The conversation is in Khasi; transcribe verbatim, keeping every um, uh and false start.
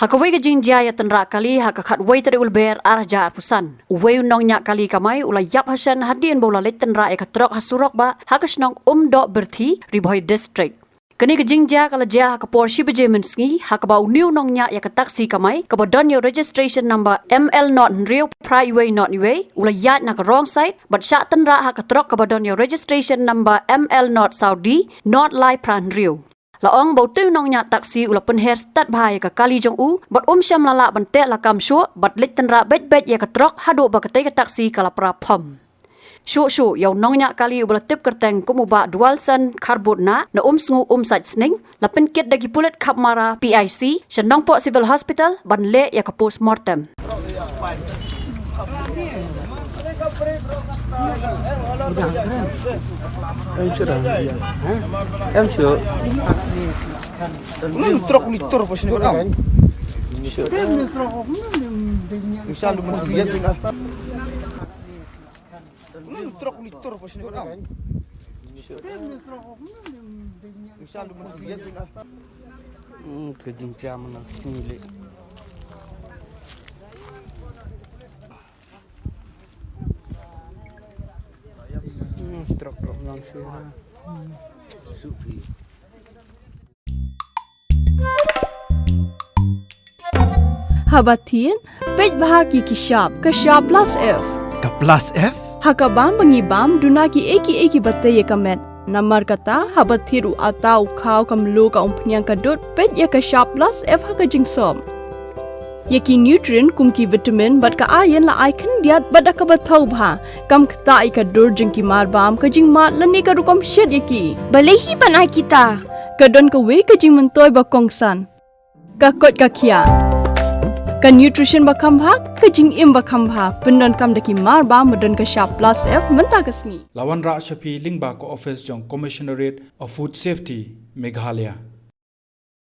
Ha kawei ka jingjia ïa tynrah kali ha ka khatwei tarik u Lber ar hajar arphew san, uwei u nongñiah kali kamai u la ïap hashen hadien ba u la leit tynrah ïa ka trok ha surok bah ha ka shnong Umdoh Byrthi, Ri Bhoi District. Kane ka jingjia ka la jia ha ka por shi baje mynsngi, ha kaba une u nongñiah ïa ka taxi kamai kaba don ïa u registration number M L not hynriew phra iwei not iwei u la ïaid na ka wrong side bad shah tynrah ha ka trok kaba don ïa u registration number M L not saw D not lai phra hynriew. La ong ba utei u nongñiah taxi u la pynher stad bha ïa ka kali jong u bad um shym la lah ban teh lakam shuh bad leit tynrah beit beit ïa ka trok haduh ba katei ka taxi ka la pra phom. Shuh shuh ïa u nongñiah kali uba la tip kyrteng kum u Bah Dualson Kharbud na, na Umsngu Umsait Sning, la pynkit da ki pulit khapmara P I C sha Nongpoh Civil Hospital ban leh ïa ka post mortem. Em sure. Em sure. Trok litur pas ni orang. Misal lu mun sulian tu lah. Trok litur pas ni orang. Misal lu mun sulian tu lah. Hmm, ka jingjia mynta sini le. Hmm, trok trok lang sini. Haba thied, peit bha ki ki shap, ka shap plus F. Ka plus F? Ha ka bam ba ngi bam, duna ki ei ki ei kiba tei ïa ka met. Namar kata, haba thied u atta, u khaw, ka mluh, ka umphniang, ka dud, peit ïa ka shap plus F ha ka jingsop. Ïa ki nutrient kum ki vitamin bad ka iron la ai khyndiat bad da kaba thaw bha. Kam ktah ïa ka dur jong ki mar bam, ka jingmad lane ka rukom shet ïa ki. Balei hi ban ai kita? Ka don kawei ka jingmyntoi ba kongsan. Ka koit ka khiah. Ka nutrition ba kham bha, ka jingim ba kham bha. Pyndonkam da ki mar bam ba don ka shap plus F mynta ka sngi. La wanrah sha phi lyngba ka office jong Commissionerate of Food Safety, Meghalaya.